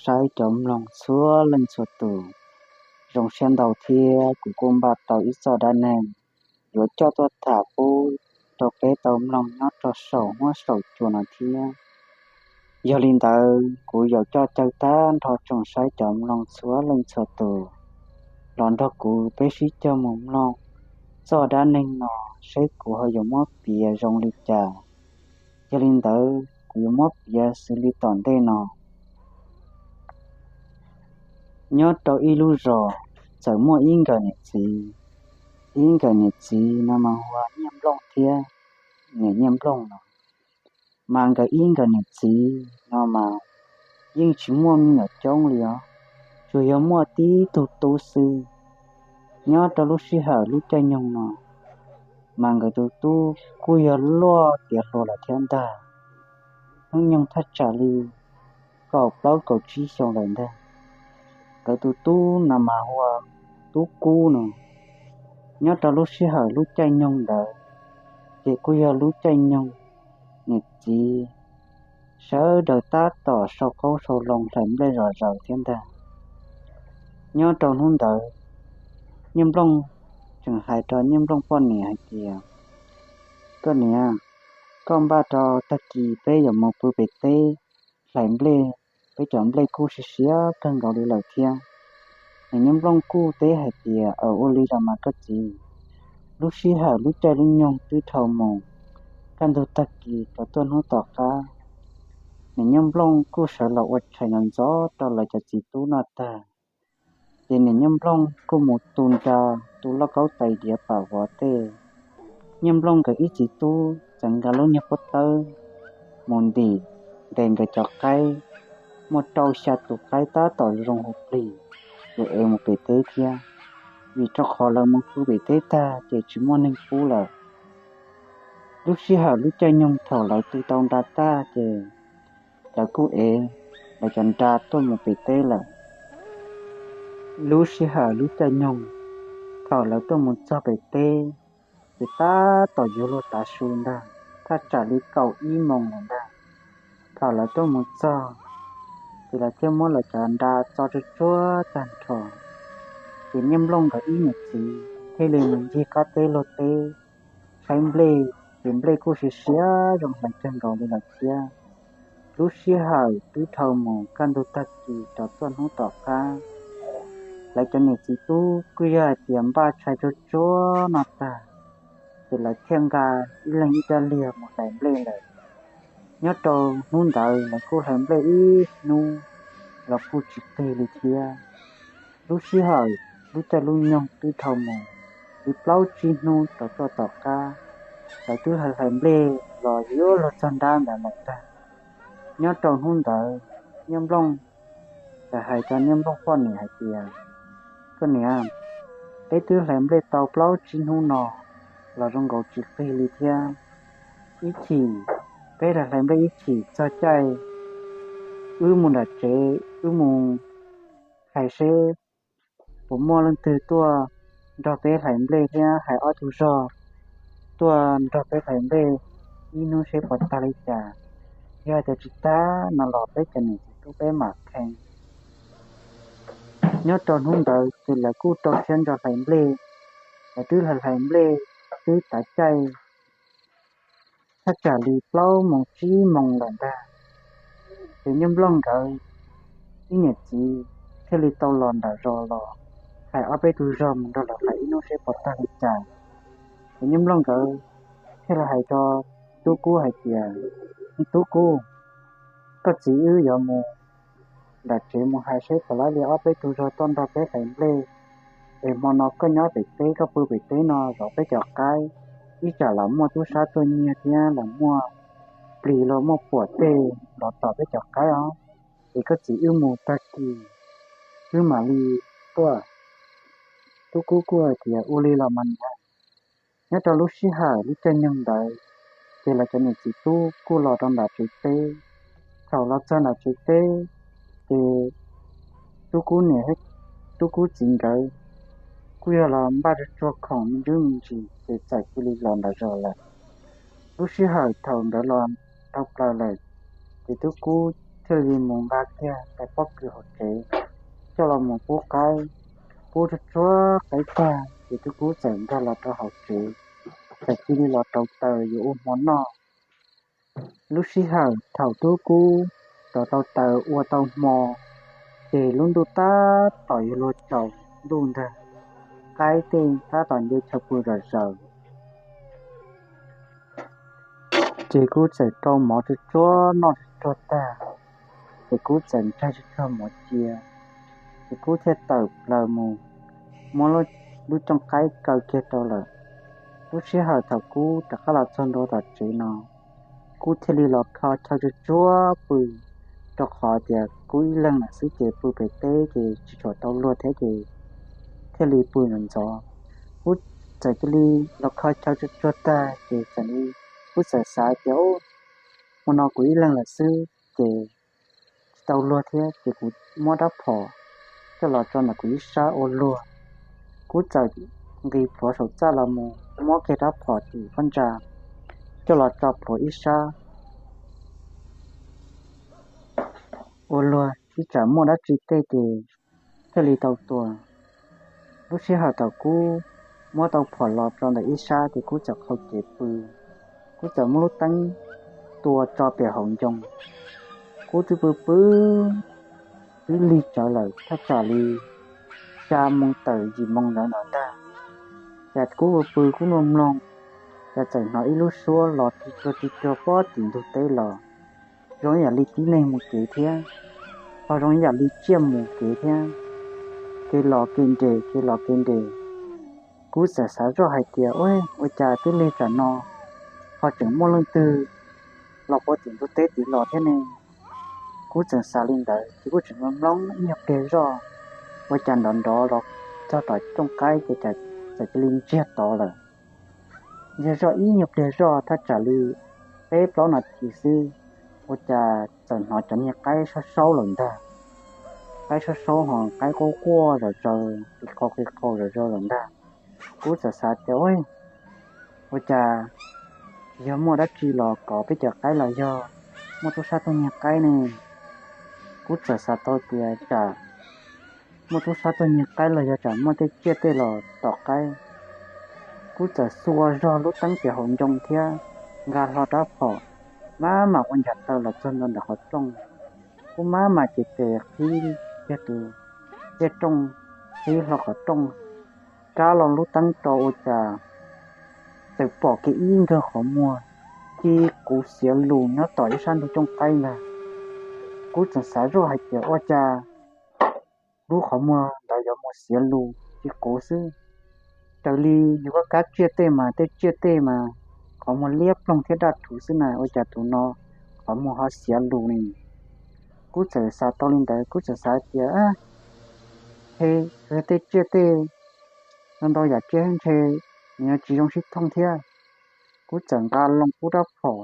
saib cov mloog txhua leej txhua tus, zoo siab ntau thiab kuv kuj npaj tau ib txoj dab neeg yuav coj tuaj tham pub rau peb tau mloog nyob rau saum huab saum cua no thiab. Yog li ntawd kuv yuav coj caw tag nrho tsoom saib cov mloog txhua leej txhua tus los nrog kuv peb sib cog mus mloog txoj dab neeg no seb kuv ho yuav muab piav zoo li cas. Yog li ntawd kuv yuav muab piav xws li tom ntej no. Nyob rau ib lub zos txawm muaj ib nkawm niam txiv. Ib nkawm niam txiv no mas hu ua Nyiaj Nplooj thiab niam Nyiaj Nplooj no. Mas nkawd ib nkawm niam txiv no mas yeej tsis muaj me nyuam coob li os, tsuas yog muaj tib tug tub xwb. Nyob rau lub sij hawm lub caij nyoog no mas nkawd tus tub kuj yog luaj tiav hluas lawm thiab ntag. Hnub nyoog thaj tsam li kaum plaub kaum tsib xyoo lawm ntag. Nkawd tus tub no mas hu ua Tub Kub no. Nyob rau lub sij hawm lub caij nyoog ntawd ces kuj yog lub caij nyoog niam txiv sawv daws tab tom sau qoob sau loo hlais nplej zom zaws thiab ntag. Nyob rau hnub ntawd Nyiaj Nplooj tseem hais rau Nyiaj Nplooj poj niam hais tias, Koj niam, koj npaj rau tag kis peb yuav mus pw pem teb hlais nplej, peb cov nplej kuj siav siav kawg nkaus li lawm thiab. Niam Nyiaj Nplooj kuj teb hais tias, Aws, ua li los mas koj txiv, lub sij hawm lub caij lub nyoog twb dhau mus, kaj ntug tag kis rov tuaj hnub tom qab. Niam Nyiaj Nplooj kuj sawv los ua tshais ntxov ntxov rau lawv cov txiv tub noj tag, ces niam Nyiaj Nplooj kuj mus tu nra, tu lauj kaub tais diav pam vov tej. Nyiaj Nplooj nkawd ib txiv tub txawm nqa lub niag pob tawb mus ntim ntes nkawd cov qaib, muaj rau xya tus qaib tab tom zoo hu plig, yuav ev mus pem teb thiab, vim rau qhov lawv mus pw pem teb tag ces tsis muaj neeg pub lawm. Lub sij hawm lub caij nyoog thaum lawv tu tau nra tag ces lawv kuj ev lawv cov nra tuaj mus pem teb lawm. Lub sij hawm lub caij nyoog thaum lawv tuaj mus txog pem teb ces tab tom yuav luag tav su ntag, thaj tsam li kaum ib moos lawm ntag. Thaum lawv tuaj mus txog ces lawv thiaj muab lawv cov nra txo tsuag tsuag tag nrho. Ces Nyiaj Nplooj nkawd ib niam txiv thiaj li mus ncig qab teb luag teb, saib nplej, ces nplej kuj siav siav zoo heev kawg nkaus li lawm thiab. Lub sij hawm twb dhau mus kaj ntug tag kis rov tuaj hnub tom qab, lawv cov niam txiv tub kuj yog hais tias npaj tshais tsuag tsuag noj tag, ces lawv thiaj nqa ib leeg ib rab liag mus hlais nplej lawm. Nyob rau hnub ntawd lawv kuj hlais nplej ib hnub los kuj tsis qig li thiab. Lub sij hawm lub caij lub nyoog twb dhau mus li plaub tsib hnub rov tuaj tom qab, lawv twb hlais hlais nplej los yuav luag txog nrab ntawd lawm ntag. Nyob rau hnub ntawd Nyiaj Nplooj txawm hais rau Nyiaj Nplooj poj niam hais tias, Koj niam, peb twb hlais nplej tau plaub tsib hnub no los zoo nkaus tsis qig li thiab. Ib chim, peb hlais hlais nplej ib chim txog caij wb mus nram tsev, wb mus hais seb puas muaj leej twg tuaj nrog peb hlais nplej thiab hais ob tug zog tuaj nrog peb hlais nplej ib hnub seb puas tag li cas. Yog hais tias tsis tag no los peb cov niam txiv tub peb mam kheev. Nyob rau hnub ntawd ces lawv kuj rau siab ntso hlais nplej. Lawv twb hlais hlais nplej twb tav caij thaj tsam li plaub moos tsib moos lawm ntag. Ces Nyiaj Nplooj nkawd ib niam txiv thiaj li tau los nram zos los hais ob peb tug zog mus nrog lawv hlais ib hnub seb puas tag li cas. Ces Nyiaj Nplooj nkawd thiaj li hais rau Tub Kub hais tias, Tub Kub, koj txiv wb yuav mus nram tsev mus hais seb puas laib li ob peb tug zog tuaj nrog peb hlais nplej, es hmo no koj nyob pem teb, koj pw pem teb no zov peb cov qaib, ib tsam lam muaj tub sab tuaj nyiag thiab lam muaj plis los muaj puam tej los tom peb cov qaib os. Es koj txiv wb mus tag kis wb mam li tuaj. Tub Kub kuj hais tias, Ua li los mas niam. Nyob rau lub sij hawm lub caij nyoog ntawd ces lawv cov niam txiv tub kuj los rau nram tsev teb. Thaum los txog nram tsev teb ces Tub Kub niam thiab Tub Kub txiv nkawd kuj yog los npaj tsuag khoom me ntsis me ntsis ces txawm cia li los nram zos lawm. Lub sij hawm thaum nkawd los dhau plaws lawm ces Tub Kub thiaj li mus nqa kiag tais pob kws hauv tsev coj los mus pub qaib. Pub tsuag tsuag qaib tag ces tub kub txawm nkag los rau hauv tsev, txawm cia li los rau taws yuav ua hmo noj. Lub sij hawm thaum tub kub rov rau taws ua tau hmo, ces lub ntuj tab tom yuav luag tsaus ntuj ntag, qaib tej tab tom nce chaw pw zom zaws. Ces kuv txawm rau mov tsuag tsuag noj tsuag tsuag tag, ces kuv txawm ntsaig tsuag tsuag mov cia, ces kuv thiaj tawm plaws mus muab lub cooj qaib kaw kiag rau lawm. Lub sij hawm thaum kuv rov qab los txog ntua tom tsev no, kuv thiaj li los kho chaw tsuag tsuag pw, rau qhov tias kuv ib leeg lawm xwb ces pw pem teb ces tsis tshua tau luag thiab ces thiaj li pw ntxov ntxov. Kuv txawm cia li los kho chaw tsuag tsuag tag ces txawm li, kuv txawm xav tias, hmo no kuv ib leeg lawm xwb ces tsis tau luag thiab ces kuv muab rab phom coj los tso ntawm kuv ib sab ua luag. Kuv txawm nqis plhuav saum txaj los mus muab kiag rab phom tim phab ntsa coj los tso plhuav ib sab ua luag, ib tsam muaj dab tsi tej ces thiaj li tau tua. Lub sij hawm thaum kuv muab tau phom los tso ntawm ib sab ces kuv txawm qhau cev pw, kuv txawm muab lub teeb tua tso pem hauv ncoo. Kuv twb pw pw twb lig tsawv lawm thaj tsam li xya moo tawm yim moo ntawd no ntag. Cas kuv pw pw kuv mloog mloog, cas txawm hnov ib lub suab los tig cuag tig cuag pob tim ntug teb los, zoo ib yam li tib neeg mus kev thiab, ho zoo ib yam li tsiaj mus kev thiab, kev los kev nres kev los kev nres. Kuv txawm xav zoj hais tias, ua cas twb lig tsam no ho tseem muaj leej twg los puag tim ntug teb tid los thiab ne? Kuv txawm xav li ntawd ces kuv tseem mloog mloog ib nyuag pliag zoj, ua cas nrov nrov los txog tom cooj qaib ces txawm cia li ntsiag to lawm. Ntsiag zoj ib nyuag pliag zoj thaj tsam li peb plaub nas this xwb, ua cas txawm hnov cov niag qaib saub saub lawm ntag. Qaib saub saub ho qaib quaj quaj zom zaws qis qau qis qau zom zaws lawm ntag. Kuv txawm xav tias, ua cas tsis yog muaj dab tsi los kov peb cov qaib los yog muaj tub sab tug niag qaib ne? Kuv txawm xav tau tias tsam muaj tub sab tug niag qaib los yog tsam muaj tej tsiaj tej los tom qaib. Kuv txawm xuas zog lub teeb pem hauv ncoo thiab nqa hlo rab phom, maj mam ua nchav taw los txog ntua ntawm qhov rooj. Kuv maj mam cev tes qhib kiag tus tej rooj, qhib hlo qhov rooj, rab los lub teeb rau ua cas txawm pom kiag ib nkawg qhov muag ci quv xiav lus nyob tom ib sab ntug cooj qaib ntag. Kuv txawm xav zoj hais tias ua cas lub qhov muag ntawd yuav mus xiav lus ci quv xwb, raws li yus kab tsiaj tej mas tej tsiaj tej mas qhov muag liab ploog thiab daj rhuv xwb na, ua cas tus no qhov muag ho xiav lus ne? Kuv txawm xav tau li ntawd kuv txawm xav tias, he, yog tej tsiaj tej, ntau ntau yam tsiaj ntshe nws yuav tsis zoo sib thooj thiab. Kuv txawm nqa loo kuv rab phom,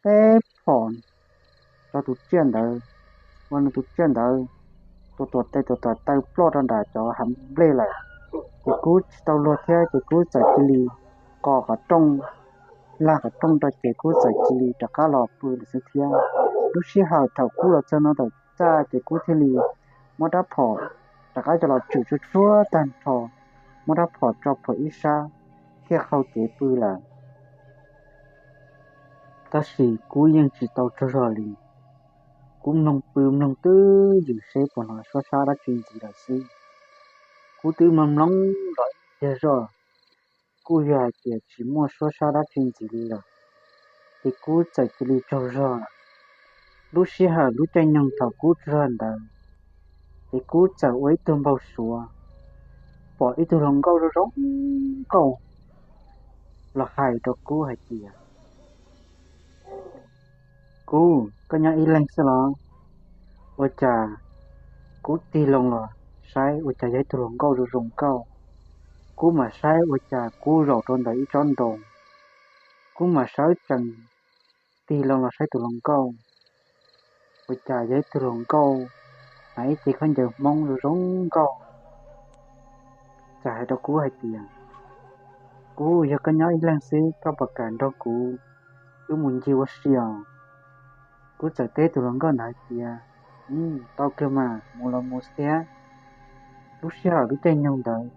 teb phom rau tus tsiaj ntawd, ua rau tus tsiaj ntawd tuam tuam tes tuam tuam taw ploj rau nram cov hav nplej lawm. Ces kuv tsis tau luag thiab ces kuv txawm cia li qo qhov rooj, lag qhov rooj rau ces kuv txawm cia li rov qab los pw lawm xwb thiab. Lub sij hawm thaum kuv los txog ntua tom txaj ces kuv thiaj li muab rab phom rov qab coj los tswm tsuag tsuag tag nrho, muab rab phom tso plhuav ib sab, thiaj qhau cev pw lawm. Tab sis kuv yeej tsis tau tsaug zog li. Kuv mloog pw mloog twj ywm seb puas hnov suab sab dab tsi ntxiv lawm xwb. Kuv twb mloog mloog los ib pliag zoj, kuj yog hais tias tsis muaj suab sab dab tsi ntxiv li lawm, ces kuv txawm cia li tsaug zog lawm. Lub sij hawm lub caij nyoog thaum kuv tsaug zog ntawd, ces kuv txawm ua ib tug npau suav, pom ib tug hluas nkauj zoo zoo nkauj los hais rau kuv hais tias, kuv, koj nyob ib leeg xwb los? Ua cas kuv tig loo los saib ua cas yog ib tug hluas nkauj zoo zoo nkauj. Kuv mam saib ua cas kuv zaum rau ntawm ib tsob ntoo. Kuv mam sawv tsees tig loo los saib tus hluas nkauj, ua cas yog ib tug hluas nkauj hnav ib ce khaub ncaws Hmoob zoo zoo nkauj, txawm hais rau kuv hais tias, kuv, yog koj nyob ib leeg xwb koj puas kam nrog kuv wb mus ncig ua si os? Kuv txawm teb tus hluas nkauj ntawd tias, Tau kawg mas, mus los mus thiab. Lub sij hawm lub caij nyoog ntawd,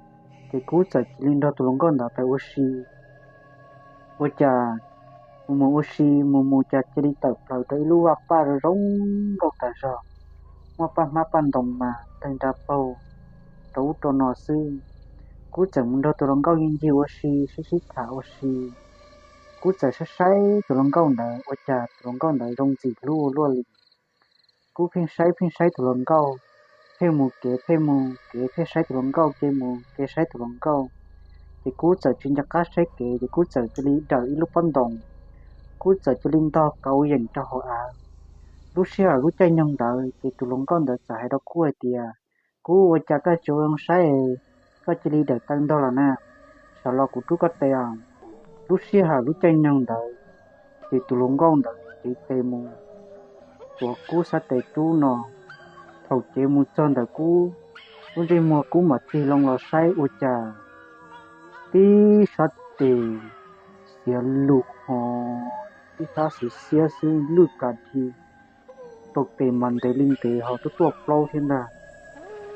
ces kuv txawm cia li nrog tus hluas nkauj ntawd pais ua si. Ua cas mus mus ua si mus mus cas cia li tawm plaws rau ib lub vaj paj zoo zoo nkauj tag zog, muaj paj hmab paj ntoo mas tawg nra paug rau ub rau no xwb. Kuv txawm mus nrog tus hluas nkauj ncig ncig ua si, sib sib tham ua si. Kuv txawm saib saib tus hluas nkauj ntawd, ua cas tus hluas nkauj ntawd zoo ntxim hlub ua luaj li. Kuv pheej saib pheej saib tus hluas nkauj, pheej mus kev pheej mus kev, pheej saib tus hluas nkauj, kev mus kev saib tus hluas nkauj. Ces kuv txawm tsis nco qab saib kev, ces kuv txawm cia li dawm ib lub pob ntoo, kuv txawm cia li ntog kauv yeem rau hauv av. Lub sij hawm lub caij nyoog ntawd ces tus hluas nkauj ntawd txawm hais rau kuv hais tias, Kuv, ua cas koj tsis ua zoo saib, koj cia li dawm taw ntog los na, sawv los kuv rub koj tes os. Lub sij hawm lub caij nyoog ntawd, ces tus hluas nkauj ntawd cev tes mus, tuav kuv sab tes rub no. Thaum cev mus txog ntawm kuv lub ntsej muag, kuv mam tig loo los saib ua cas tib sab tes xiav lus ho, tib sab xiav xiab xwb lwj ka dhi, rau tes mas ntev li ntev ho tuaj tuaj plaub thiab ntag.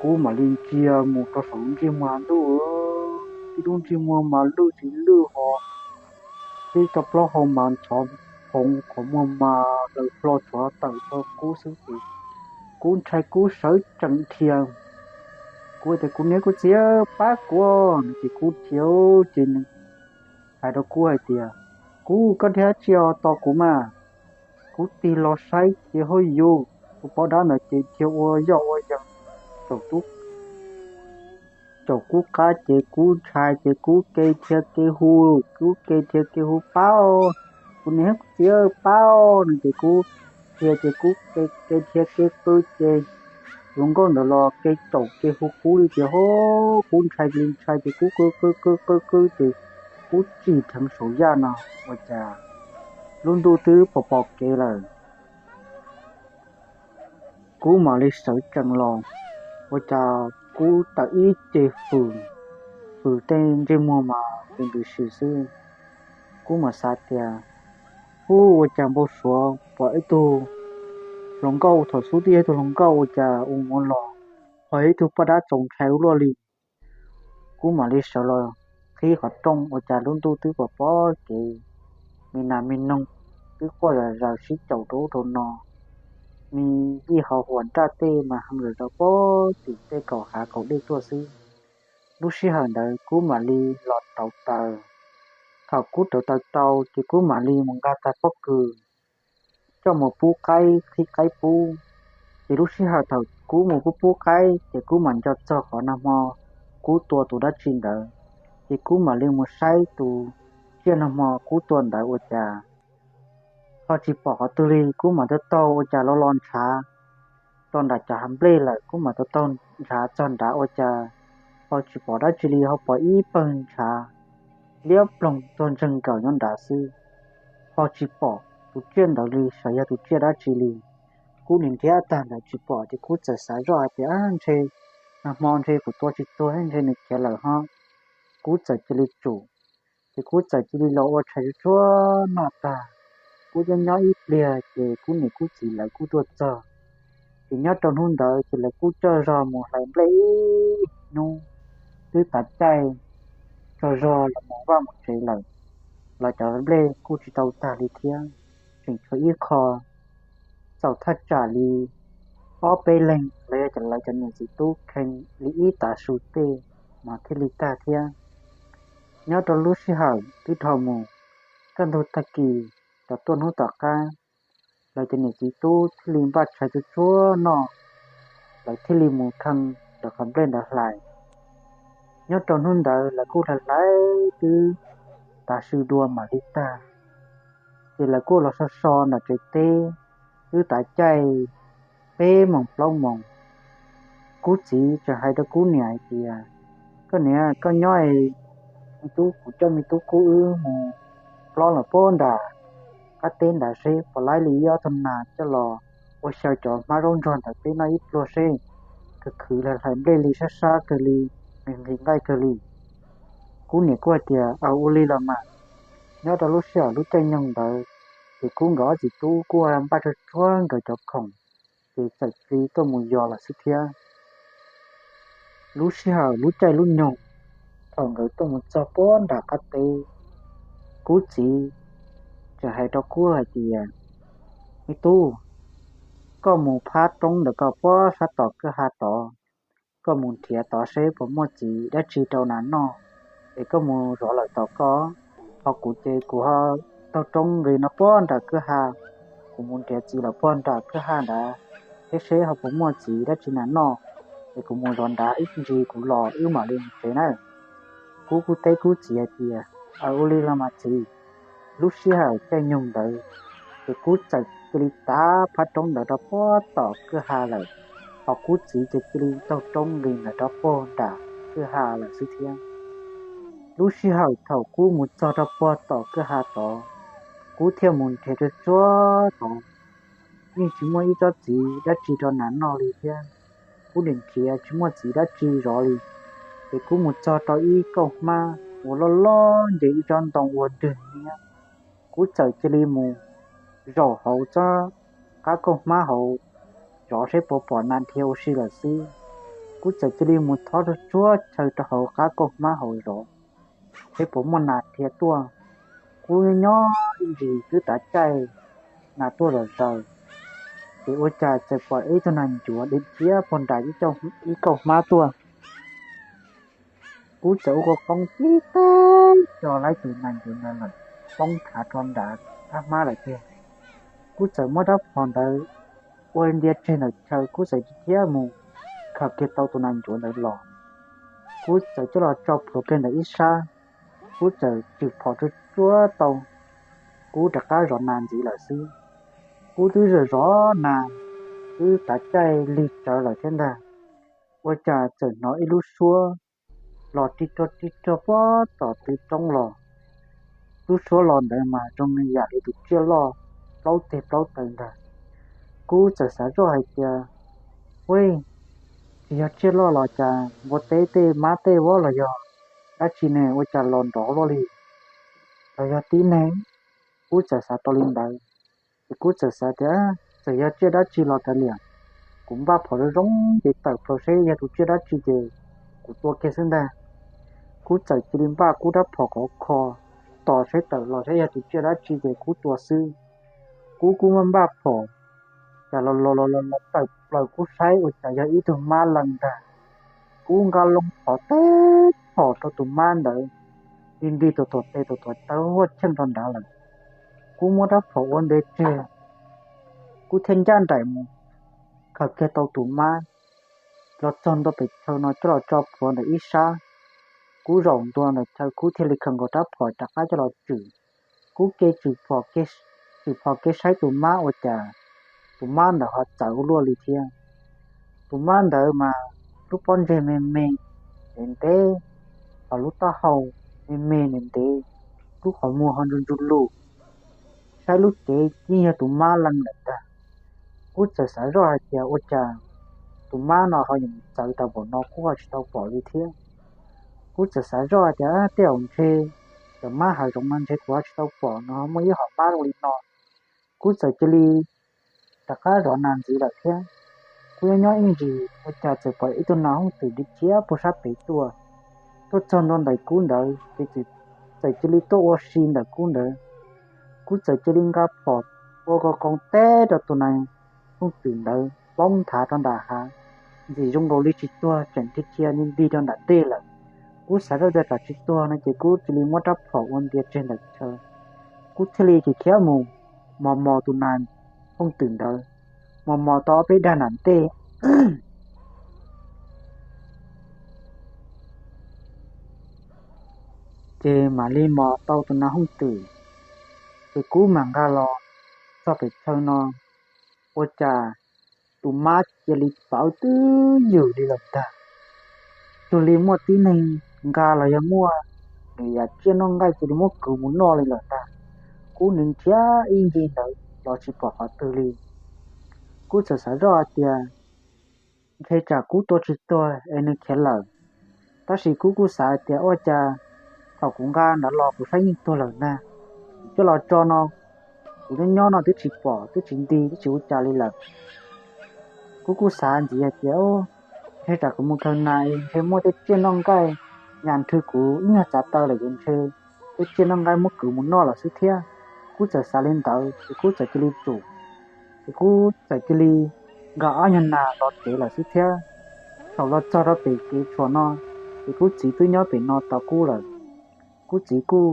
Kuv mam li ntsia mus rau saum lub ntsej muag, ntuj, tib lub ntsej muag mas lwj tsis lwj ho, tib tau plaub hau mas nchov phoov, qhov muag mas hlaws hlo tshuav tawm rau kuv xwb ces kuv ntshai kuv sawv tsees dhia. Kuv tias, Kuv niam kuv txiv, pab kuv no. Ces kuv dhia ces nws hais rau kuv hais tias, Kuv, koj dhia tsi tos kuv mas. Kuv tig los saib ces hauj yus, tus poj dab ntawd ces dhia ua yoj ua yees, caum, caum kuv qab ces kuv ntshai ces kuv ke dhia ke hu, kuv ke dhia ke hu, Pab, kuv niam kuv txiv, pab no. Ces kuv dhia ces kuv ke dhia ke qw ces hluas nkauj ntawd los ke caum ke hu kuv li ces ho kuv ntshai li ntshai ces kuv qw qw qw qw qw ces kuv tsim dheev saum yaj no, ua cas lub ntuj twb pom pom kev lawm. Kuv mam li sawv tsees los, ua cas kuv tawm ib ce fws, fws tej ntsej muag mas ntws ntws si xwb. Kuv mam xav tias, Ub, ua cas npau suav pom ib tug hluas nkauj, thaum xub twb yog ib tug hluas nkauj ua cas ua mus los ho yog ib tug poj dab txaus ntshai ua luaj li. Kuv mam li sawv los qhib qhov rooj, ua cas lub ntuj twb pom pom kev, me nas me noog twb quaj zom zaws sib caum rau ub rau no, me yij hauv huam nraj tej mas heev zom zaws puag tim tej kaum hav kaum dej tuaj xwb. Lub sij hawm ntawd kuv mam li los rauv taws. Thaum kuv rauv taws tau ces kuv mam li mus nqa tag pob kws coj mus pub qaib, qhib qaib pub. Ces lub sij hawm thaum kuv mus pub pub qaib ces kuv mam nco txog qhov nag hmo kuv tua tus dab tsi ntawd, ces kuv mam li mus saib tus tsiaj nag hmo kuv tua ntawd ua cas ho tsis pom qhov twg li. Kuv mam taug taug ua cas los los ntshav txog nram cov hav nplej lawm, kuv mam taug taug ntshav txog nrad ua cas ho tsis pom dab tsi li, ho pom ib pawg ntshav liab ploog tuag ntseeg nkaus nyob nrad xwb, ho tsis pom tus tsiaj ntawd li, xyov yog tus tsiaj dab tsi li. Kuv nim nrhiav tag ntawd tsis pom ces kuv txawm xav zoj hais tias, Ntshe nag hmo ntshe kuv tua tsis tuag, ntshe nws khiav lawm ho. Kuv txawm cia li tsum, ces kuv txawm cia li los ua tshais tsuag tsuag noj tag. Kuv nyob nyob ib pliag ces kuv niam kuv txiv lawv kuj tuaj txog. Ces nyob rau hnub ntawd ces lawv kuj coj zog mus hlais nplej ib hnub, twb tav caij tsaug zog los mus vaj mus tsev lawm, los cov nplej kuj tsis tau tag li thiab, tseem tshuav ib qho txaus thaj tsam li ob peb leeg los yog lawv cov niam txiv tub kheev li ib tav su tej mas thiaj li tag thiab. Nyob rau lub sij hawm twb dhau mus, kaj ntug tag kis rov tuaj hnub tom qab, lawv cov niam txiv tub thiaj li npaj tshais tsuag tsuag noj, lawv thiaj li mus kheej lawv qhov nplej ntawd hlais. Nyob rau hnub ntawd lawv kuj hlais hlais twb tav su dua mam li tag, ces lawv kuj los so so nram tsev teb, twb tav caij peb moos plaub moos. Kuv txiv tseem hais rau kuv niam hais tias, Koj niam, koj nyob es me tub, kuv coj me tub kuj wb mus plob los puag nram qab teb nrad seb puas laib li ib ob tug nas coj los ua xyaw cov hmab zaub ntsuag ntawd peb noj ib pluag seb, khwv khwv hlais nplej li sab sab kawg li, nqhis nqhis nqaij kawg li. Kuv niam kuj hais tias, Aws, ua li los mas. Nyob rau lub sij hawm lub caij nyoog ntawd, Ces Kub nkawd ob txiv tub kuj npaj tsuag tsuag nkawd cov khoom, ces txawm cia li tuaj mus yos lawm xwb thiab. Lub sij hawm lub caij lub nyoog thaum nkawd tuaj mus txog puag nram qab teb, Kub txiv txawm hais rau Kub hais tias, Me tub, koj mus phab roob ntawm koj puag sab tom kwj ha tod, koj mus nrhiav tod seb puas muaj txiv dab tsi rau nas noj, es koj mus zov lawm tom koj. Ho kuv ces kuv ho taug roob nqis no puag nram kwj ha, kuv mus nrhiav txiv lawm puag nram kwj ha nrad, thiab seb ho puas muaj txiv dab tsi nas noj, es kuv mus zov nrad ib ntsis kuv los wb mam li mus tsev nawb. Kub kuj teb Kub txiv hais tias, Aws, ua li los mas txiv. Lub sij hawm caij nyoog ntawd, ces Kub txawm cia li tav phab roob ntawd rau puag tom kwj ha lawm, ho Kub txiv ces cia li taug roob nqis ntawd rau puag nram kwj ha lawm xwb thiab. Lub sij hawm thaum Kub mus txog rau puag tom kwj ha tod, Kub thiaj mus nrhiav tsuag tsuag tod, yeej tsis muaj ib tsob txiv dab tsi rau nas noj li thiab. Kub nim nrhiav tsis muaj txiv dab tsi zov li, ces Kub mus txog rau ib kauj hmab uas loj loj nce ib tsob ntoo ua dwg niab. Kub txawm cia li mus zaum hauv tsob qab kauj hmab hauv zov seb puas pom nas dhia ua si lawm xwb. Kub txawm cia li mus thov tsuag tsuag chaw rau hauv qab kauj hmab hauv zov seb puas muaj nas dhia tuaj. Kub nyob ib ntsis twb tav caij nas tuaj zom zaws, ces ua cas txawm pom ib tug nas ncuav dhia dhia puag nram ib kauj hmab tuaj. Kub txawm ua qoob qoob tib teg tso laib tus nas ncuav ntawd lawm, poob thav rau nram qab hmab lawm tiag. Kub txawm muab rab phom ntawd ua ntia tseg ntawm chaw, Kub txawm dhia mus khawm kiag tau tus nas ncuav ntawd los. Kub txawm coj los tso plhuav kiag ntawm ib sab, Kub txawm tswm phom tsuag tsuag tau, Kub rov qab zov nas ntxiv lawm xwb. Kub twb zov zov nas, twb tav caij lig tsawv lawm thiab ntag, ua cas txawm hnov ib lub suab los rig rog rig rog puag tom tw roob los. Lub suab los ntawd mas zoo li yam li tus tsiaj loj plaub teg plaub taw ntag. Kub txawm xav zoj hais tias, Ua, tsis yog tsiaj loj los cas, npua teb tej mab tej vov los yog dab tsi ne, ua cas los nrov luaj li, los yog tib neeg? Kub txawm xav tau li ntawd, ces Kub txawm xav tias, Txawm yog tsiaj dab tsi los kav liam, kuv npaj phom zoo zoo ces tawm plaws seb yog tus tsiaj dab tsi ces kuv tua kiag xwb ntag. Kub txawm cia li npaj Kub rab phom khov kho, tos seb tawm los seb yog tus tsiaj dab tsi ces Kub tua xwb. Kub kuj muab npaj phom, cas los los los los tawm plaws Kub saib ua cas yog ib tug mab lees ntag. Kub nqa loo phom teb phom rau tus mab ntawd, nti nti tuam tuam tes tuam tuam taw huaj cheej rau nrad lawm. Kub muab rab phom ua nte tseg, Kub thiaj ncaj nraim mus khawm kiag tau tus mab los txog ntua pem chaw no coj los tso plhuav ntawm ib sab. Kub zaum ntua ntawm chaw Kub thiaj li khaws nkaus rab phom rov qab coj los tswm. Kub ke tswm phom ke saib tus mab ua cas tus mab ntawd ho txawv ua luaj li thiab. Tus mab ntawd mas lub pob ntseg me me ntev ntev, ho lub taub hau me me ntev ntev, lub qhov muag ho ntsuj ntsuj lug, saib lub cev yeej yog tus mab lees lawm ntag. Kub txawm xav zoj hais tias ua cas tus mab no ho yuav txawv tas npaum no Kub ho tsis tau pom li thiab. Kub txawm xav zoj hais tias tej zaum ntshe cov mab hav zoov no ntshe kuv ho tsis tau pom no muaj ib hom mab zoo li no. Kub txawm cia li rov qab zov nas ntxiv lawm thiab. Kub nyob nyob ib ntsis ua cas txawm pom ib tug nas hooj twm dhia dhia puag sab pem tuaj, tuaj txog ntua ntawm Kub ntawd ces txawm cia li tuaj ua si ntawm Kub ntawd. Kub txawm cia li nqa phom ua qoob qoob teb rau tus nas hooj twm ntawd poob nthav rau nram hav, ntxim zoo nkaus li tsis tuag tseem dhia dhia nti nti rau nram dej lawm. Kub xav zoj tias tsam tsis tuag no ces Kub cia li muab rab phom ua ntia tseg ntawm chaw. Kub thiaj li khiav khiav mus mos mos tus nas hooj twm ntawd, mos mos tau ob peb dag nram ntej, ces mam li mos tau tus nas hooj twm, ces Kub mam nqa los txog pem chaw no, ua cas tus mab cia li pawv twb ywm li lawm ntag. Cuag li muaj tib neeg nqa los yog muaj nws yam tsiaj noj nqaij cia li muab kwv mus noj li lawm ntag. Kub nws nrhiav ib ncig ntawd los tsis pom qhov twg li. Kub txawm xav zoj hais tias ntshe tsam Kub tua tsis tuag es nws khiav lawm. Tab sis Kub kuj xav hais tias ua cas thaum kuv nqa ntawd los kuv saib yeej tuag lawm ntag, kuv coj los tso no Kuv nyob nyob no twb tsis pom twb tsis nti twb tsis ua cas li lawm. Kuv kuj xav ntxiv hais tias, ntshe tsam kuv mus khaws nas es ntshe muaj tej tsiaj noj nqaij nyas nrhw kuv ib nyuag txav taw lawm ces ntshe tej tsiaj noj nqaij muab kwv mus noj lawm xwb thiab. Kuv txawm xav li ntawd ces kuv txawm cia li tsum, ces kuv txawm cia li nkag ob nyuag nas los tsev lawm xwb thiab. Thaum los txog rau pem kev tshuam no, ces kuv txiv twb nyob pem no tos kuv lawm. Kuv txiv kuj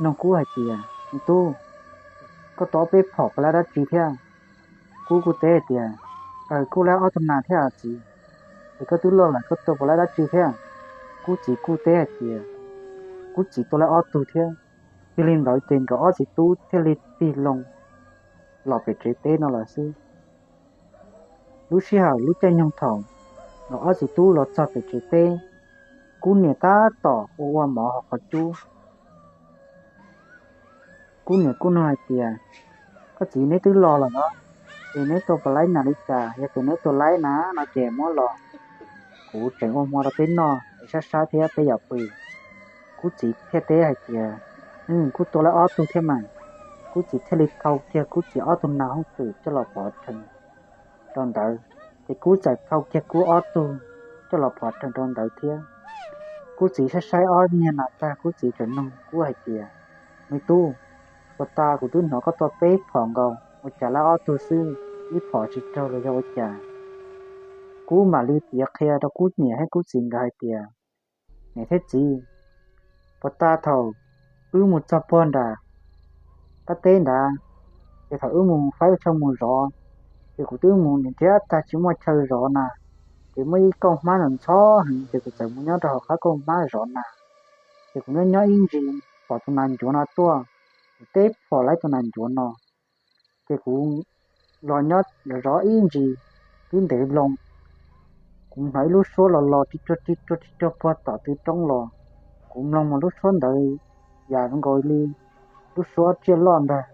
nug kuv hais tias, Me tub, koj tua ob peb phom puas laib dab tsi thiab? Kuv kuj teb hais tias, Aws, kuj laib ob tug nas thiab txiv. Es koj twb loj lawm koj tua puas laib dab tsi thiab? Kuv txiv kuj teb hais tias, Kuv txiv tua laib ob tug thiab. Yog li ntawd ces nkawd ob txiv tub thiaj li tig loo los pem tsev teb no lawm xwb. Lub sij hawm lub caij nyoog thaum nkawd ob txiv tub los txog pem tsev teb, kuv niam tab tom ua ua mov hauv qhov cub. Kuv niam kuj nug hais tias, Koj txiv, neb twb los lawm los, es neb tua puas laib nas li cas? Yog tias neb tua laib na no ces muab los, kuv tseem ua hmo rau peb noj es sab sab thiab peb yuav pw. Kuv txiv thiaj teb hais tias, Kuj tua laib ob tug thiab mas. Kuv txiv thiaj li thau kiag kuv txiv ob tug nas hooj twm coj los pov rhees rau ntawd, ces kuv txawm thau kiag kuv ob tug coj los pov rhees rau ntawd thiab. Kuv txiv saib saib ob niag nas tag, kuv txiv txawm nug kuv hais tias, Me tub, puag ta kuv twb hnov koj tua peb phom nkaus, ua cas laib ob tug xwb, ib phom tsis raug los yog ua cas? Kuv mam li piav qhia rau kuv niam thiab kuv txiv nkawd hais tias, Niam thiab txiv, puag ta thaum wb mus txog puag nram qab teb nrad, ces thaum wb mus faib chaw mus zov, ces kuv twb mus nrhiav tag tsis muaj chaw zov nas, ces muaj ib kauj hmab ntxhov heev, ces kuv txawm mus nyob rau hauv qab kauj hmab zov nas. Ces kuv nyob nyob ib ntsis pom tus nas ncuav no tuaj, kuv teb phom laib tus nas ncuav no, ces kuv los nyob zov ib ntsis, twb ntev loo, kuv hnov ib lub suab los los ri ruag ri ruag ri ruag puag tom tw roob los. Kuv mloog mas lub suab ntawd yam zoo nkaus li lub suab tsiaj loj ntag.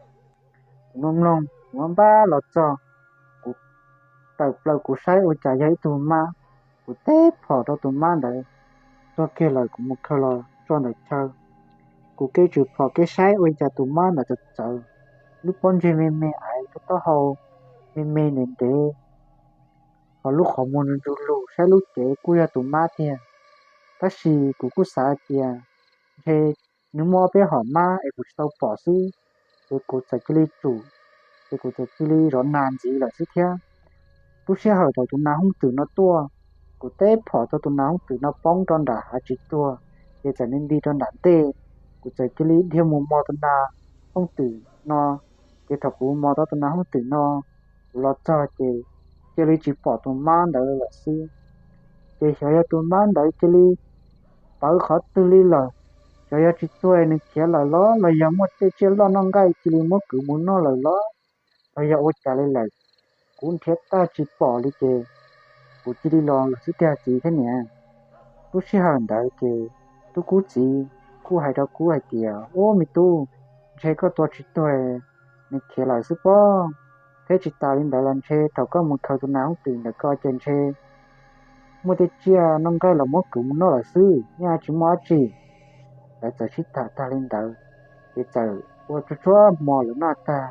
Kuv mloog mloog kuv npaj los txog, kuv tawm plaws kuv saib ua cas yog ib tug mab. Kuv teb phom rau tus mab ntawd, tuag kiag lawm kuv mus khaws los tso ntawm chaw. Kuv kev tsum phom kev saib ua cas tus mab ntawd txawv txawv, lub pob ntseg me me, aiv lub taub hau me me ntev ntev, ho lub qhov muag ntsuj lug, saib lub cev kuj yog tus mab tiag. Tab sis kuv kuj xav hais tias ntshe nws muaj ob peb hom mab es kuv tsis tau pom xwb, ces kuv txawm cia li tsum, ces kuv txawm cia li zov nas ntxiv lawm xwb thiab. Lub sij hawm thaum tus nas hooj twm no tuaj, kuv teb phom tau tus nas hooj twm no poob rau nram hav tsis tuag, ces txawm nti nti rau nram ntej. Kuv txawm cia li dhia mus mos tus nas hooj twm no, ces thaum kuv mos tau tus nas hooj twm no, kuv los txog ces cia li tsis pom tus mab ntawd lawm xwb. Ces xyov yog tus mab ntawd cia li pawv qhov twg li lawm, xyov yog tsis tuag nws khiav lawm los los yog muaj tej tsiaj loj noj nqaij cia li muab kwv mus noj lawm los, los yog ua cas li lawm. Kuv nrhiav tag tsis pom li ces kuv cia li los lawm xwb tiag txiv thiab niam. Lub sij hawm ntawd ces tub kuv txiv kuj hais rau kuv hais tias, Ub, me tub, ntshe koj tua tsis tuag, nws khiav lawm xwb pob. Thiab tsis tas li ntawd los ntshe thaum koj mus khaws tus nas hooj twm ntawm ko ces ntshe muaj tej tsiaj noj nqaij los muab kwv mus noj lawm xwb, yeej tsis muaj dab tsi. Lawv txawm sib tham tag li ntawd, ces txawm ua tsuag tsuag hmo lawv noj tag,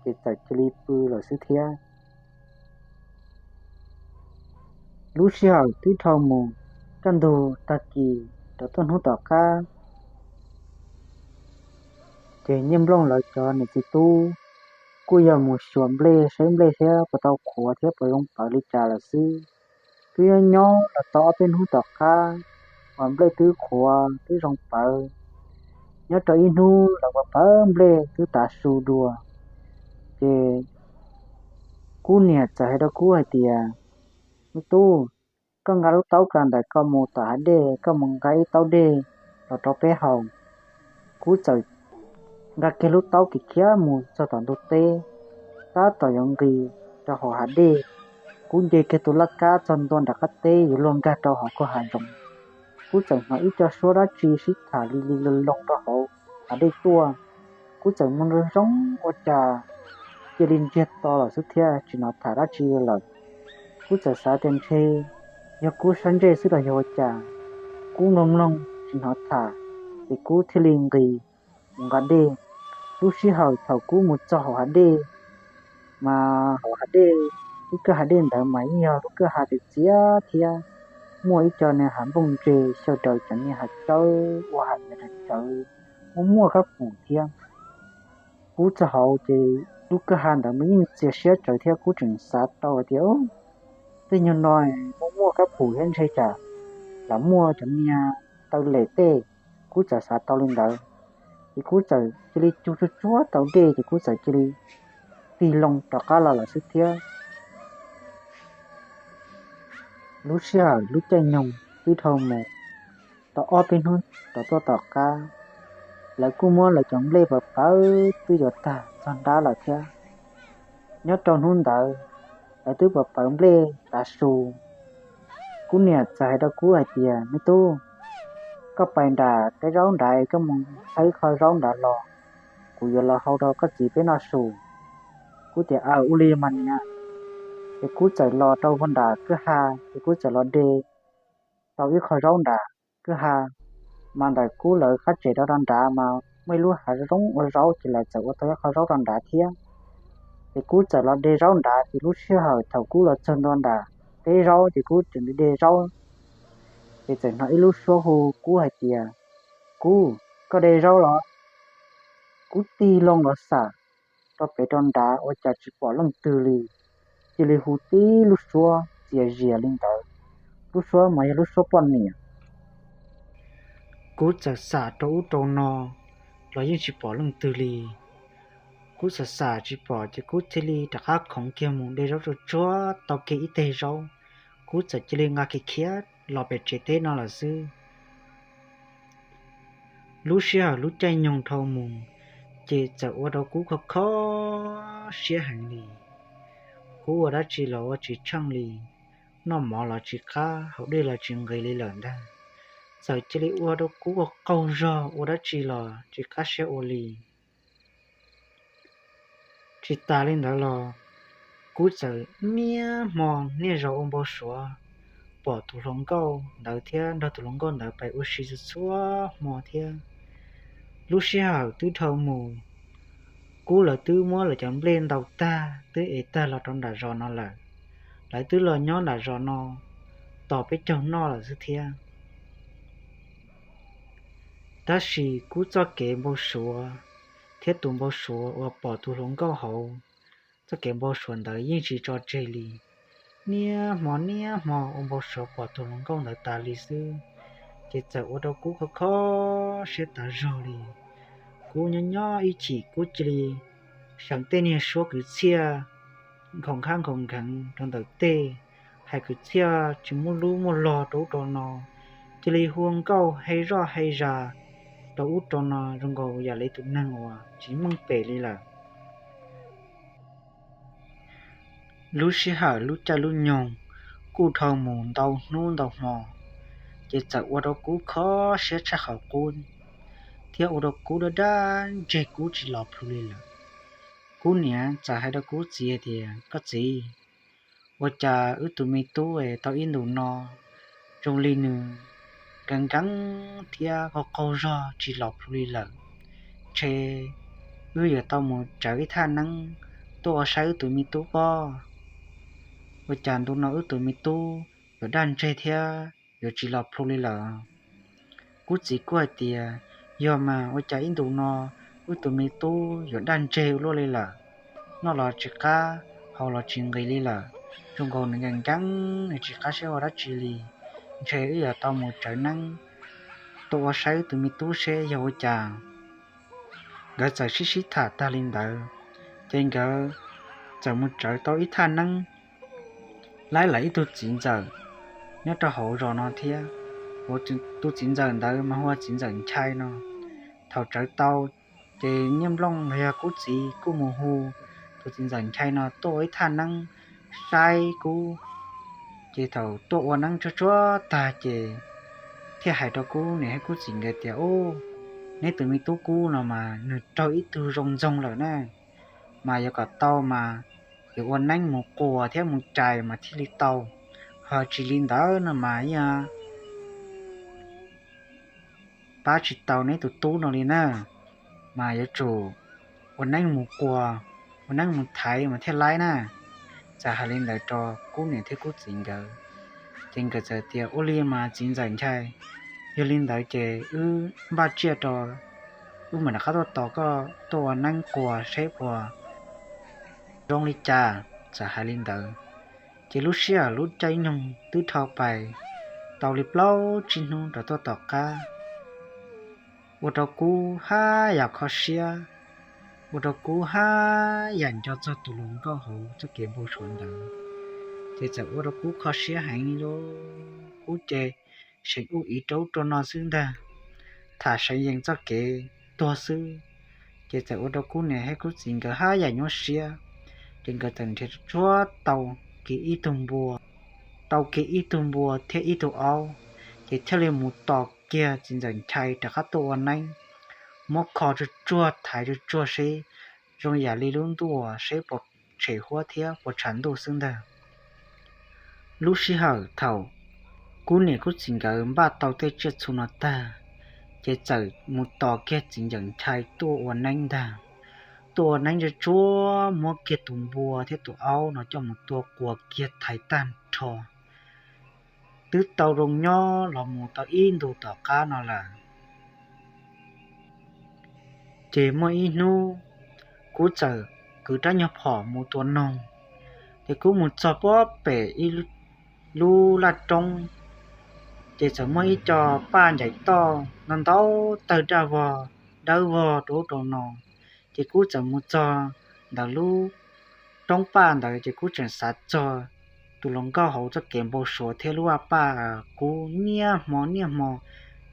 ces txawm cia li pw lawm xwb thiab. Lub sij hawm twb dhau mus, kaj ntug tag kis rov tuaj hnub tom qab, ces Nyiaj Nplooj lawv cov niam txiv tub kuj yog mus xyuas nplej saib nplej thiab puas tau qhuav thiab puas zoo pawv li cas lawm xwb. Twb nyob nyob los tau ob peb hnub tom qab, uas nplej twb qhuav twb zoo pawv. Nyob rau ib hnub lawv ua pawv nplej twb tav su dua, ces kuv niam txawm hais rau kuv hais tias, Me tub, koj nqa lub taub ko ntawm ko mus tom hav dej, koj mus nqa ib taub dej los rau peb haus. Kuv txawm nqa kiag lub taub khiav khiav mus txog tom ntug teb, tab tom yuav nqis rau hauv hav dej. Kuv nce kiag tus laj kab txog ntua nram qab teb yuav luag nkag rau hauv kwj ha zoov, kuv txawm hnov ib co suab dab tsi sib tham li li loo loo rau hauv hav dej tuaj. Kuv txawm mus zoo zoo ua cas cia li ntsiag to lawm xwb thiab tsis hnov tham dab tsi lawm. Kuv txawm xav tias ntshe yog kuv sab ntsej xwb los yog ua cas, kuv mloog mloog tsis hnov tham, ces kuv thiaj li nqis mus nqa dej. Lub sij hawm thaum Kub mus txog hauv hav dej, mas hauv hav dej, lub kwj ha dej ntawd mas yeej yog lub kwj ha txias txias thiab muaj ib co niag hav nplooj ntse xyaw daws cov niag hav tsawb ua hais tias tsawv, muaj muaj kab phum thiab. Kub txog hauv ces lub kwj ha ntawd mas yeej txias siab tsawv thiab Kub tseem xav tau hais tias tej nyuag no muaj muaj kab phum thiab ntshe tsam lam muaj cov niag taw lem tej. Kub txawm xav tau li ntawd, ces Kub txawm cia li cug tsuag tsuag tau dej ces Kub txawm cia li tig loo rov qab los lawm xwb thiab. Lub sij hawm lub caij nyoog twb dhau mus tau ob peb hnub rov tuaj tom qab, lawv kuj muab lawv cov nplej pawv pawv twb yuav tag txog nrab lawm thiab. Nyob rau hnub ntawd, lawv twb pawv pawv nplej tav su. Kub niam txawm hais rau Kub hais tias, Me tub, koj pais nram teb zaub nrad, koj mus thaij ib qho zaub nrad los, kuv yuav los hau rau koj txiv peb noj su. Kub tias, Aws, ua li mas niam. Ces Kub txawm los rau puag nram kwj ha, ces Kub txawm los de tau ib qho zaub nrad kwj ha. Mas ntawm Kub lawv qab tsem rau rau nrad mas muaj ib lub hav zoo ua zaub, ces lawv txawm ua tau ib qho zaub rau nrad thiab. Ces Kub txawm los de zaub nrad, ces lub sij hawm thaum Kub los txog ntua nram teb zaub ces Kub tseem de zaub, ces txawm hnov ib lub suab hu Kub hais tias, Kub, koj de zaub los? Kub tig loo los xam rau pem rau nrad ua cas tsis pom leej twg li, cia li hu tib lub suab txias zias li ntawd. Lub suab mas yog lub suab poj niam. Kub txawm xam rau ub rau no los yeej tsis pom leej twg li. Kub xam xam tsis pom ces Kub thiaj li rov qab khoov kiag mus de zaub tsuag tsuag tau kiag ib teg zaub, Kub txawm cia li nqa khiav khiav los pem tsev teb no lawm xwb. Lub sij hawm lub caij nyoog dhau mus, ces txawm ua rau Kub kho kho siab heev li. Kub ua dab tsi los ua tsis tsheej li, noj mov los tsis qab, haus dej los tsis nqis li lawm ntag. Txawm cia li ua rau Kub ua qaug zog, ua dab tsi los tsis qab siab ua li. Tsis tas li ntawd los, Kub txawm niaj hmo niaj zaus ua npau suav pom tus hluas nkauj ntawd thiab nrog tus hluas nkauj ntawd pais ua si txhua txhua hmo thiab. Lub sij hawm twb dhau mus, Kub lawv twb muab lawv cov nplej ntaus tag twb ev tag los rau nram zos no lawm. Lawv twb los nyob nram zos no tos peb caug noj lawm xwb thiab. Tab sis Kub txoj kev npau suav thiab tus npau suav uas pom tus hluas nkauj hauv txoj kev npau suav ntawd yeej tsis tso tseg li. Niaj hmo niaj hmo ua npau suav pom tus hluas nkauj ntawd tas li xwb, ces txawm ua rau Kub kho kho siab tas zog li. Kub nyob nyob ib chim Kub cia li seev tej niag suab kwv txhiaj nkhaus nkhav nkhaus nkeev rau ntawm tej, hais kwv txhiaj tsis muaj lub muaj log rau ub rau no, cia li hu nkauj hais zoj hais zas rau ub rau no zoo nkaus yam li tus neeg uas tsis meej pem li lawm. Lub sij hawm lub caij lub nyoog kuj dhau mus ntau hnub ntau hmo, ces txawm ua rau Kub kho siab tshaj qhov qub, thiab ua rau Kub daj daj ntseg, Kub tsis los plhu li lawm. Kub niam txawm hais rau Kub txiv hais tias, Koj txiv, ua cas wb tus me tub tau ib ntus no zoo li nws nkees nkees thiab qaug qaug zog tsis los plhu li lawm? Ntshe wb yuav tau mus tsawv ib thaj neeb tuaj ua saib wb tus me tub pob. Ua cas ntu no wb tus me tub yuav daj ntseg thiab yuav tsis los plhu li lawm? Kub txiv kuj hais tias, Yog mas, ua cas ib ntus no wb tus me tub yuav daj ntseg ua luaj li lawm? Noj los tsis qab, haus los tsis nqis li lawm, zoo nkaus nws nkees nkees, nws tsis qab siab ua dab tsi li. Ntshe wb yuav tau mus tsawv neeb tuaj ua saib wb tus me tub seb yog ua cas. Nkawd txawm sib sib tham tag li ntawd, ces nkawd txawm mus tsawv tau ib thaj neeb, laib lawm ib tug txiv ntxawm nyob rau hauv zos no thiab. Tus txiv ntxawm ntawd mas hu ua txiv ntxawm Nchai no. Thaum tsawv tau, ces Nyiaj Nplooj los yog Kub txiv kuj mus hu tus txiv ntxawm Nchai no tuaj ua ib thaj neeb saib Kub. Ces thaum tuaj ua neeb tsuag tsuag tag ces thiaj hais rau Kub niam thiab Kub txiv nkawd tias, Ub, neb tus me tub Kub no mas nws raug ib tug zoo ntxoog lawm na, mas yuav kom tau mas yuav ua neeb mus quas thiab mus cais mas thiaj li tau. Ho tsis li ntawd no mas yeej pab tsis tau neb tus tub no li na. Mas yuav tsum ua neeb mus quas, ua neeb mus thaiv mas thiaj laib na. Txawm hais li ntawd rau Kub niam thiab Kub txiv nkawd, ces nkawd txawm tias, Ua li mas txiv ntxawm Nchai, yog li ntawd ces wb npaj tsiaj rau wb mam rov qab tuaj tos koj tuaj ua neeb quas seb puas zoo li cas. Txawm hais li ntawd, ces lub sij hawm lub caij nyoog twb dhau pais tau li plaub tsib hnub rov tuaj tom qab, ua rau Kub haj yam kho siab, ua rau Kub haj yam nco txog tus hluas nkauj hauv txoj kev npau suav ntawd. Ces txawm ua rau Kub kho siab heev li lauj. Kub ces seev ub ib rau rau no xwb ntag, tham seev yees txoj kev tuag xwb. Ces txawm ua rau Kub niam thiab Kub txiv nkawd haj yam nyuaj siab, ces nkawd txawm nrhiav tsuag tau kiag ib tug npua, tau kiag ib tug npua thiab ib tug aub, ces thiaj li mus tos kiag txiv ntxawm Nchai rov qab tuaj ua neeb, muab kho tsuag tsuag thaiv tsuag tsuag seb zoo yam li lub ntuj seb puas tshem huab thiab puas tshav ntuj xwb ntag. Lub sij hawm thaum Kub niam Kub txiv nkawd npaj tau tej tsiaj txhu no tag, ces txawm mus tos kiag txiv ntxawm Nchai tuaj ua neeb ntag. Tuaj ua neeb tsuag tsuag muab kiag tus npua thiab tus aub no coj mus tua quas kiag thaiv tag nrho. Twb tau zoo nyob los mus tau ib ntus tom qab no lawm. Ces muaj ib hnub Kub txawm kwv rab nyuag phom mus tua noog, ces Kub mus txog puag pem ib lub laj roob, ces txawm muaj ib co paj ncaim toj ntau ntau tawg daj vog dawb vog rau ub rau no. Ces Kub txawm mus txog ntawm lub roob paj ntawd, ces Kub tseem xav txog tus hluas nkauj hauv txoj kev npau suav thiab lub vaj paj, Kub niaj hmo niaj hmo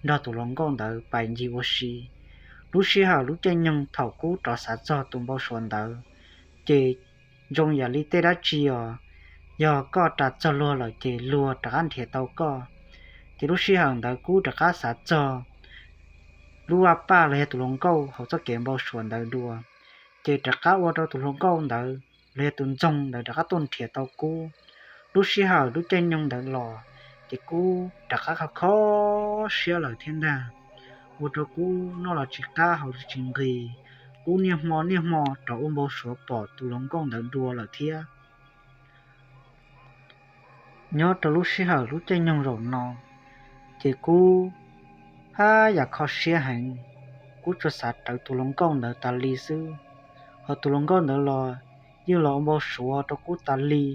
nrog tus hluas nkauj ntawd pais ncig ua si. Lub sij hawm lub caij nyoog thaum Kub rov xav txog tus npau suav ntawd, ces zoo yam li tej dab tsi os, yog koj ras txog luag lawm ces luag rov qab nrhiav tau koj. Ces lub sij hawm ntawd Kub rov qab xav txog lub vaj paj los yog tus hluas nkauj hauv txoj kev npau suav ntawd dua, ces rov qab ua rau tus hluas nkauj ntawd los yog tus ntxoog ntawd rov qab tuaj nrhiav tau Kub. Lub sij hawm lub caij nyoog ntawd los, ces Kub rov qab kho kho siab lawm thiab ntag, ua rau Kub noj los tsis qab haus los tsis nqis. Kub niaj hmo niaj hmo rov ua npau suav pom tus hluas nkauj ntawd dua lawm thiab. Nyob rau lub sij hawm lub caij nyoog zaum no, ces Kub haj yam kho siab heev. Kub tsuas xav rawv tus hluas nkauj ntawd tas li xwb, ho tus hluas nkauj ntawd los yeej los ua npau suav rau Kub tas li.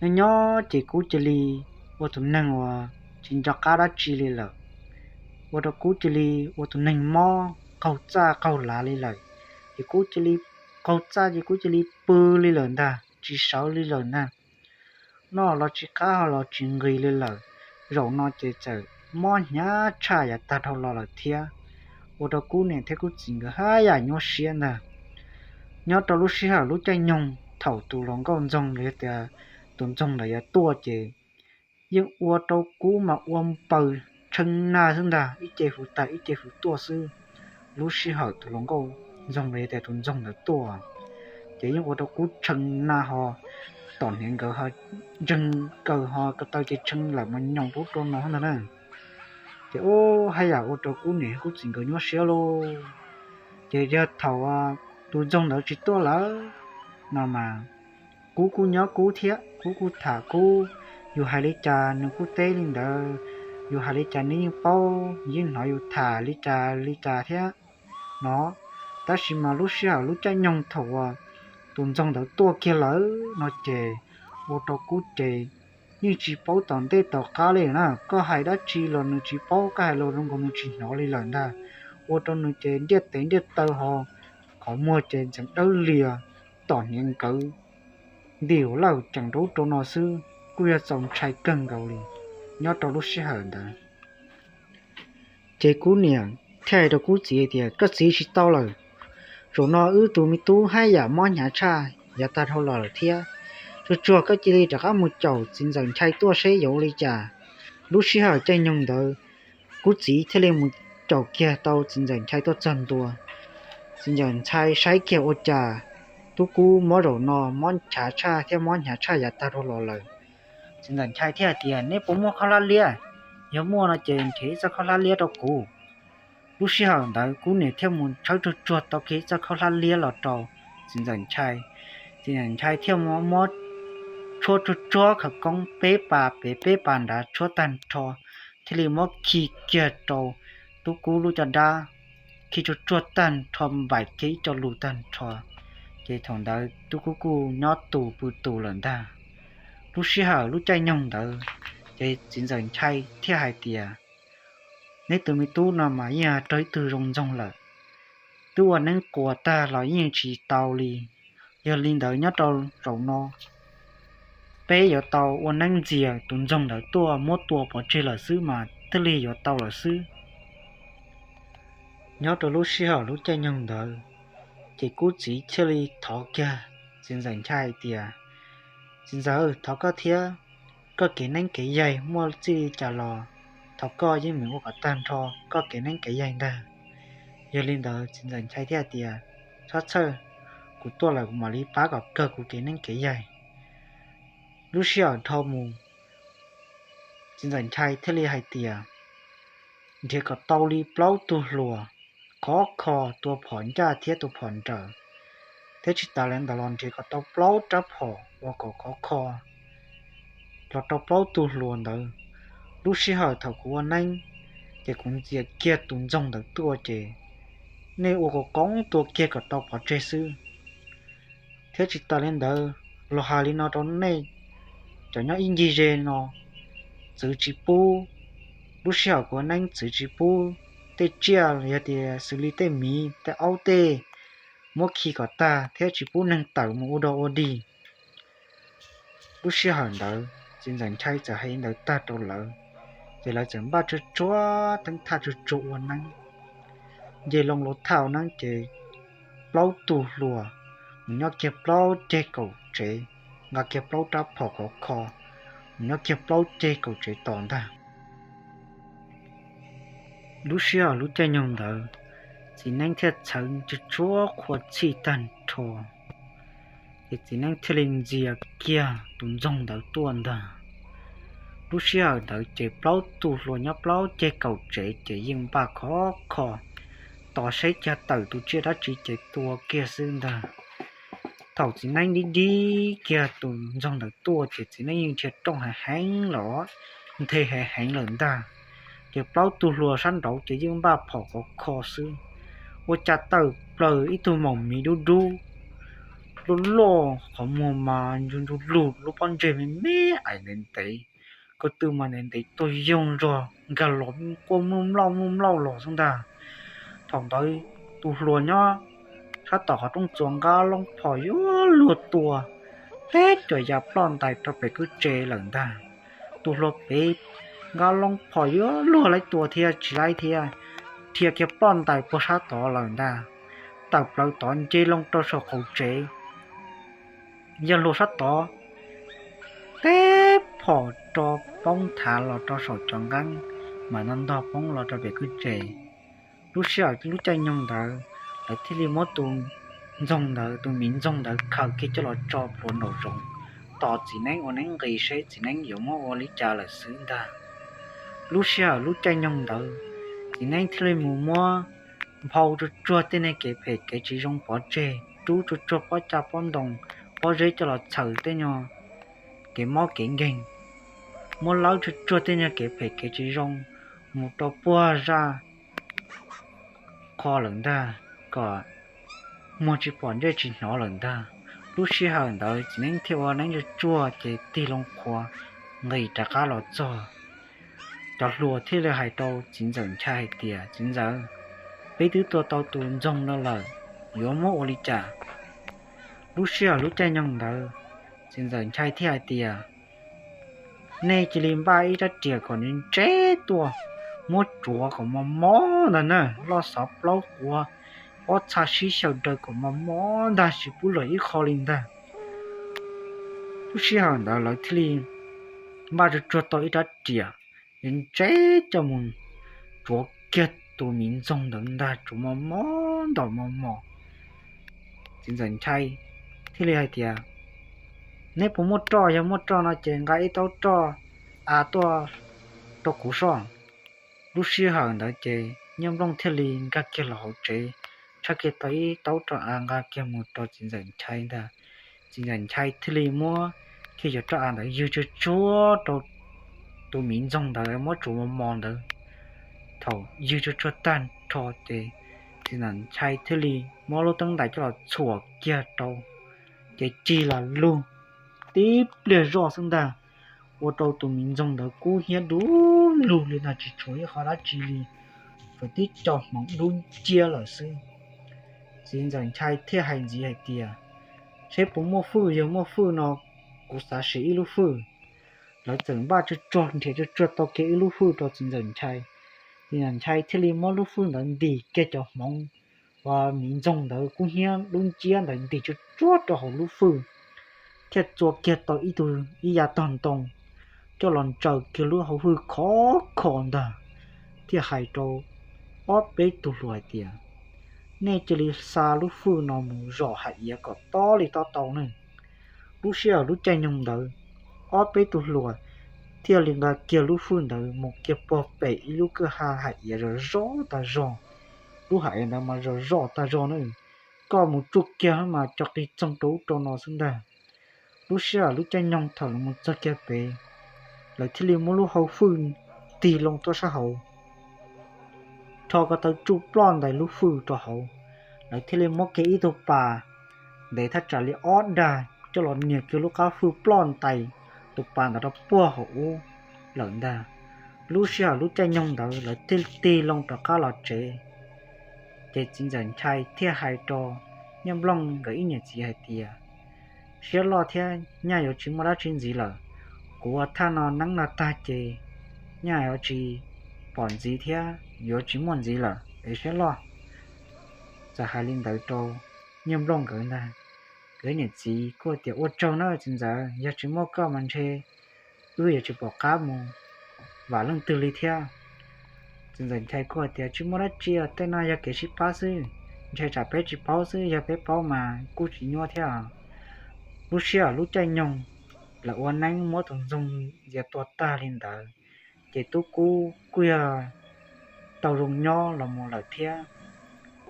Nyob nyob ces Kub cia li ua tus neeg uas tsis nco qab dab tsi li lawm, ua rau Kub cia li ua tus neeg mob qaug txaj qaug lav li lawm. Ces Kub cia li qaug txaj ces Kub cia li pw li lawm ntag, tsis sawv li lawm ntag. Noj los tsis qab haus los tsis nqis li lawm. Zaum no ces txawm mob hnyav tshaj yav tag dhau los lawm thiab, ua rau Kub niam thiab Kub txiv nkawd haj yam nyuaj siab ntag. Nyob rau lub sij hawm lub caij nyoog thaum tus hluas nkauj ntxoog los yog tias tus ntxoog ntawd yuav tuaj ces yeej ua rau Kub mas ua npaws tshee na xwb ntag, ib ce hwv tas ib ce hwv tuaj xwb. Lub sij hawm tus hluas nkauj ntxoog los yog tias tus ntxoog ntawd tuaj, ces yeej ua rau Kub tshee na ho tom hniav nkawd ho ntseeg kaws ho ko taw ces tshee lawm mas nyoos rau ub rau no ntag na. Ces ub haj yam ua rau Kub niam Kub txiv nkawd nyuaj siab lauj. Ces yog thaum tus ntxoog ntawd tsis tuaj lawm no mas Kub kuj nyob Kub thiab, Kub kuj tham Kub, yus hais li cas nws kuj teb li ntawd, yus hais li cas nws yeej paub, yeej hnov yus tham li cas li cas thiab no. Tab sis mas lub sij hawm lub caij nyoog thaum uas tus ntxoog ntawd tuaj kiag lawm no ces ua rau Kub ces yeej tsis paub tom ntej tom qab li na, koj hais dab tsi los nws tsis paub, koj hais los zoo nkaus nws tsis hnov li lawm ntag. Ua rau nws ces ntiaj teb ntiaj taw ho qhov muag ces ntxeev dawb lias, tom hniav nkawd nti huv lawm ceem rau ub rau no xwb, kuj yog txaus ntshai kawg nkaus li. Nyob rau lub sij hawm ntawd ces Kub niam thiaj hais rau Kub txiv tias, Koj txiv, tsis tau lawm, zaum no wb tus me tub haj yam mob hnyav tshaj yav tag dhau los lawm thiab. Tsuag tsuag koj cia li rov qab mus caum txiv ntxawm Nchai tuaj seb yuav ua li cas. Lub sij hawm caij nyoog ntawd Kub txiv thiaj li mus caum kiag tau txiv ntxawm Nchai tuaj txog ntua. Txiv ntxawm Nchai saib kiag ua cas tub Kub mob zaum no mob hnyav tshaj thiab mob hnyav tshaj yav tag dhau los lawm. Txiv ntxawm Nchai thiaj hais tias, Neb puas muaj khaub hlab liab? Yog muaj no ces nrhiav ib txoj khaub hlab liab rau kuv. Lub sij hawm ntawd kuv niam thiaj mus tshawb tsuag tsuag tau kiag ib txoj khaub hlab liab los rau txiv ntxawm Nchai. Txiv ntxawm Nchai thiaj muab tshuab tsuag tsuag khawv koob peb pas pem peb pas nrad tshuab tag nrho, thiaj li muab khi kiag rau tub kub lub caj dab, khi tsuag tsuag tag nrho npaim kiag ib co lus tag nrho. Ces thaum ntawd tub kub kuj nyob tus pw tus lawm ntag. Lub sij hawm lub caij nyoog ntawd, ces txiv ntxawm Nchai thiaj hais tias, neb tus me tub no mas yeej raug ib tug zoo ntxoog lawm, twb ua neeb quas tag los yeej tsis tau li. Yog li ntawd nyob rau zaum no peb yuav tau ua neeb ntxias tus ntxoog ntawd tuaj muab tua pov tseg lawm xwb mas thiaj li yuav tau lawm xwb. Nyob rau lub sij hawm lub caij nyoog ntawd, ces kub txiv thiaj li thov kiag txiv ntxawm Nchai hais tias, txiv ntxawm, thov koj thiab, koj kev neeb kev yaig muaj txij li cas los thov koj yeej meem ua kom tag nrho koj kev neeb kev yaig ntag. Yog li ntawd txiv ntxawm Nchai thiaj tias, txhob txhawj, kuv tuaj lawm kuv mam li pab kom kawg kuv kev neeb kev yaig. Lub sij hawm dhau mus, txiv ntxawm Nchai thiaj li hais tias, nrhiav kom tau li plaub tug hluas khov kho, tua phom ncaj thiab tua phom nrawm, thiab tsis tas li ntawd los nrhiav kom tau plaub rab phom uas kom khov kho los rau plaub tug hluas ntawd. Lub sij hawm thaum kuv ua neeb, ces kuv ntxias kiag tus ntxoog ntawd tuaj ces nej ua kom koob tua kiag kom tau pov tseg xwb. Thiab tsis tas li ntawd los hais li no rau nej cov nyob ib ncig ze no, txwv tsis pub, lub sij hawm kuv ua neeb txwv tsis pub tej tsiaj los yog tias xws li tej miv tej aub tej, muab khi kom tag thiab tsis pub neeg tawm mus ua dog ua dig. Lub sij hawm ntawd txiv ntxawm Nchai txawm hais li ntawd tag rau lawv, ces lawv txawm npaj tsuag tsuag teeb thaj tsuag tsuag ua neeb. Nce loo lub thaj ua neeb ces plaub tug hluas mus nyob kiag plaub ceg kaum tsev, nqa kiag plaub rab phom khov kho mus nyob kiag plaub ceg kaum tsev tos ntag. Lub sij hawm lub caij nyoog ntawd, txiv neeb thiaj txhawv tsuag tsuag qhua txhij tag nrho, ces txiv neeb thiaj li ntxias kiag tus ntxoog ntawd tuaj ntag. Lub sij hawm ntawd ces plaub tug hluas nyob plaub ceg kaum tsev ces yeej npaj khov kho tos saib kiag tawm tus tsiaj dab tsi ces tua kiag xwb ntag. Thaum txiv neeb dib dib kiag tus ntxoog ntawd tuaj ces txiv neeb yeej nrhiav rooj heev heev los nthe heev heev lawm ntag. Ces plaub tug hluas sab nraud ces yeej npaj phom khov kho xwb, ua cas tawm plaws ib tug maum miv dub dub loj loj, qhov muag mas ntsuj ntsuj lug, lub pob ntseg me me, ais ntev ntev, ko tw mas ntev ntev tuaj yoog zog nkag los quaj mluj mlauj mluj mlauj los xwb ntag. Thaum ntawd tus hluas nyob sab tom qhov rooj txuas nqa loo phom yuav luag tua, teb cov ya ploj ntais rau pem kwj tse lawm ntag. Tus hluas pem nqa loo phom yuav luag laib tua thiab tsis laib thiab, dhia kiag ploj ntais puag sab tod lawm ntag. Tawm plaws tod nce loo rau saum qaum tsev, yog hluas sab tod teb phom rau poob thav los rau saum cov nqeeb, mas ntog ntog poob los rau pem kwj tse. Lub sij hawm lub caij nyoog ntawd, lawv thiaj li muab tus ntxoog ntawd, tus miv ntxoog ntawd khaws kiag coj los tso plhuav nraum zoov, tos txiv neeb ua neeb nqis seb txiv neeb yuav muab ua li cas lawm xwb ntag. Lub sij hawm lub caij nyoog ntawd, txiv neeb thiaj li mus muab nphau tsuag tsuag tej niag kev phem kev tsis zoo pov tseg, rub tsuag tsuag pob caj pob ntoo pob zeb coj los txhaws tej nyuag kev mob kev nkeeg, muab lawb tsuag tsuag tej nyuag kev phem kev tsis zoo mus rau puag zaj qho lawm ntag, kom muag tsis pom ntsej tsis hnov lawm ntag. Lub sij hawm ntawd txiv neeb thiaj ua neeb tsuag tsuag ces tig loo qhuav nqis rov qab los txog. Cov hluas thiaj li hais rau txiv ntxawm Nchai hais tias, txiv ntxawm, peb twb tua tau tus ntxoog no lawm, yuav muab ua li cas? Lub sij hawm lub caij nyoog ntawd, txiv ntxawm Nchai thiaj hais tias, nej cia li npaj ib rab riam kom ntse ntse tuaj, muab tsuav kom mos mos ntag na, loj xov plaub quav, pob txha sib xyaw daws kom mos mos ntag, tsis pub luag ib qho li ntag. Lub sij hawm ntawd lawv thiaj li npaj tsuag tsuag tau ib rab riam ntse ntse coj mus tsuav kiag tus miv ntxoog ntawd ntag, tsuav mos mos ntaus mos mos. Txiv ntxawm Nchai thiaj li hais tias, neb puas muaj roj? Yog muaj roj no ces nqa ib taub roj av tuaj rau kuv soj. Lub sij hawm ntawd ces Nyiaj Nplooj thiaj li nkag kiag los hauv tsev, tshaj kiag tau ib taub roj av nqa kiag mus rau txiv ntxawm Nchai ntag. Txiv ntxawm Nchai thiaj li muab kiag cov roj av ntawd ywg tsuag tsuag rau tus miv ntxoog ntawd muab tsuav mos mos ntawd. Thaum ywg tsuag tsuag tag nrho ces txiv ntxawm Nchai thiaj li muab lub teeb ntais coj los txhuam kiag rau, ces cig los lug tib pliag zoj xwb ntag, ua rau tus miv ntxoog ntawd kub hnyiab du lug li no tsis tshuav ib qho dab tsi li, tsuas tib co hmoov dub nciab lawm xwb. Txiv ntxawm Nchai thiaj hais ntxiv hais tias, seb puas muaj fwj, yog muaj fwj no kuv xav siv ib lub fwj. Lawv txawm npaj tsuag tsuag nrhiav tsuag tsuag tau kiag ib lub fwj rau txiv ntxawm Nchai. Txiv ntxawm Nchai thiaj li muab lub fwj ntawd ntim kiag cov hmoov uas miv ntxoog ntawd kub hnyiab dub nciab ntawd ntim tsuag tsuag rau hauv lub fwj, thiaj txua kiag tau ib tug ib yav tog ntoo coj los ntsaws kiag lub hauv fwj khov kho ntag, thiaj hais rau ob peb tug hluas hais tias, nej cia li xa lub fwj no mus zom hais iav kom tob li tob tau ne. Lub sij hawm lub caij nyoog ntawd, ob peb tug hluas thiaj li nqa kiag lub fwj ntawd mus kiag puag pem ib lub kwj ha hais iav zom zom tag zog. Lub hais iav ntawd mas zom zom tag zog na, koj mus tsuj kiag mas co qis txoog rau ub rau no xwb ntag. Lub sij hawm lub caij nyoog thaum lawv mus txog kiag pem, lawv thiaj li muab lub hauv fwj tig loo tuaj sab hauv, rho ko taw tsuj ploj ntais lub fwj rau hauv. Lawv thiaj li muab kiag ib tug pas ntev thaj tsam li ob dag coj los nias kiag lub qab fwj ploj ntais tus pas ntawd rau puag hauv ub lawm ntag. Lub sij hawm lub caij nyoog ntawd lawv thiaj tig loo rov qab los tsev. Ces txiv ntxawm Nchai thiaj hais rau Nyiaj Nplooj nkawd ib niam txiv hais tias, siab loj thiab, nyaj yuav tsis muaj dab tsi ntxiv lawm. Kuv ua thaj no neeb no tag ces nyaj yuav tsis pom ntxiv thiab yuav tsis muaj ntxiv lawm es siab loj. Txawm hais li ntawd rau Nyiaj Nplooj nkawd ntag. Nkawd niam txiv kuj tias, ua tsaug na txiv ntxawm, yog tsis muaj koj mas ntshe wb yuav tsis pom qab mus vam leej twg li thiab. Txiv ntxawm Nchai kuj hais tias, tsis muaj dab tsi, tej no yog kev sib pab xwb, ntshe tsam peb tsis paub xwb, yog peb paub mas kuj tsis nyuaj thiab. Lub sij hawm lub caij nyoog lawv ua neeb muab tus ntxoog ntxias tua tag li ntawd, ces Tub Kub kuj yog tau zoo nyob los mus lawm thiab.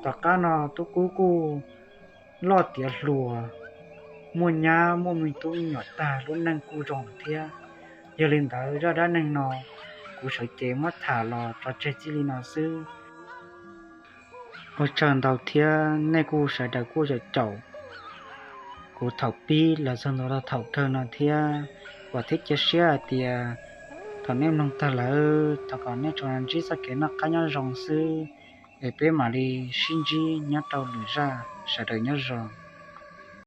Tom qab no Tub Kub kuj loj tiav hluas, muaj nyab muaj me tub me nyuam tag, lub neej kuj zoo lawm thiab. Yog li ntawd zaj dab neeg no kuv sawv cev muab tham los tso tseg txij li no xwb. Ua tsaug ntau thiab nej kuj sawv daws kuj caum caum kuv thaum pib los txog ntua rau thaum kawg no thiab. Vam thiab cia siab hais tias thaum nej mloog tag lawm thov kom nej tsuas ntsib txoj kev noj qab nyob zoo xwb, es peb mam li sib ntsib nyob rau lwm zaj, sawv daws nyob zoo.